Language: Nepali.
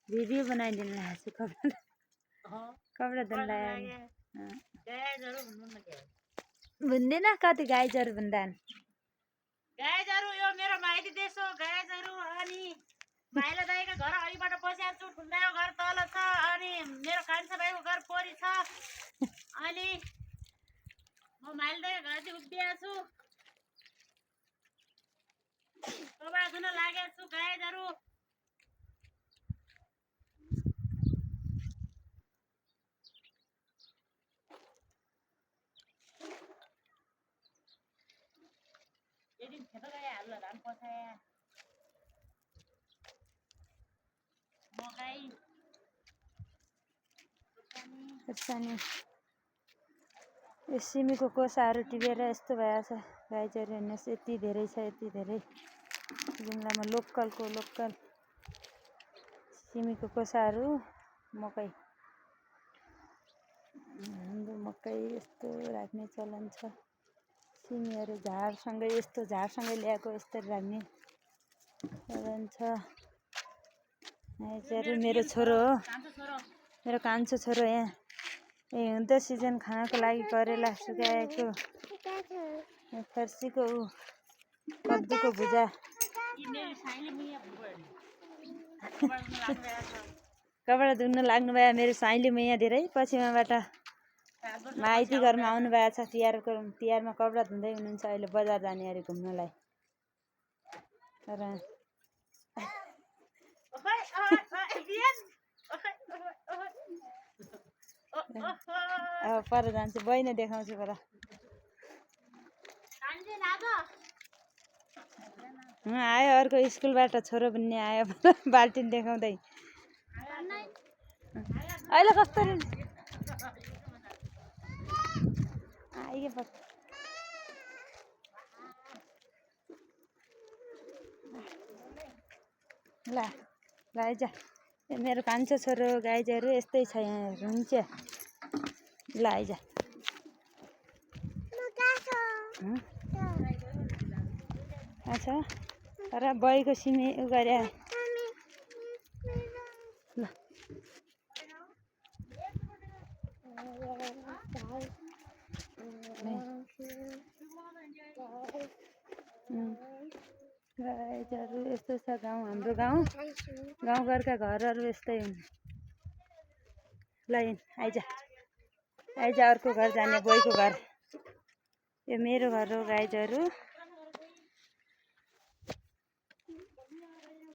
वीडियो बनाइदिनु लाग्छु कपडा धुन लाग्यो भन्दैन कति गाइजहरू भन्दा गाइजहरू यो मेरो माइती देश हो गाइजहरू अनि माइला दाइको घर अलिबाट बसेको छु ठुन्दाको घर तल छ अनि मेरो कान्छा भाइको घर पोरी छ अनि म माइला दाइको घरदेखि उभिएको छु कपडा धुन लागेको छु गाइजहरू एकदिन खेत गए हाल्ला धान पसाए मकै खुर्सानी यो सिमीको कोसाहरू टिपेर यस्तो भएछ गाइजहरू हेर्नुहोस् यति धेरै छ यति धेरै जुम्लामा लोकल सिमीको कोसाहरू मकै हाम्रो मकै यस्तो राख्ने चलन छ सिमीहरू झारसँगै यस्तो झारसँगै ल्याएको यस्तरी राख्ने चलन छ गाइजहरू मेरो छोरो हो मेरो कान्छो छोरो यहाँ हिउँदो सिजन खानको लागि करेला सुकाएको फर्सीको कद्दुको भुजा कपडा धुन लाग्नु भयो मेरो साइली मैया धेरै पछिमाबाट माइती घरमा आउनु भएको छ तिहारमा कपडा धुँदै हुनुहुन्छ अहिले बजार जाने अरे घुम्नलाई तर अब पर जान्छु बहिनी देखाउँछु पर आयो अर्को स्कुलबाट छोरो पनि आयो बाल्टिन देखाउँदै अहिले कस्तो आइगे ल गाइज मेरो कान्छो छोरो गाइजहरू यस्तै छ यहाँ हुन्छ ल आइज अच्छा तर बहीको सिमी उ गरे ल गाइजहरू यस्तो छ गाउँ हाम्रो गाउँघरका घरहरू यस्तै हुन् ल आइज अर्को घर जाने बहीको घर यो मेरो घर हो गाइजहरू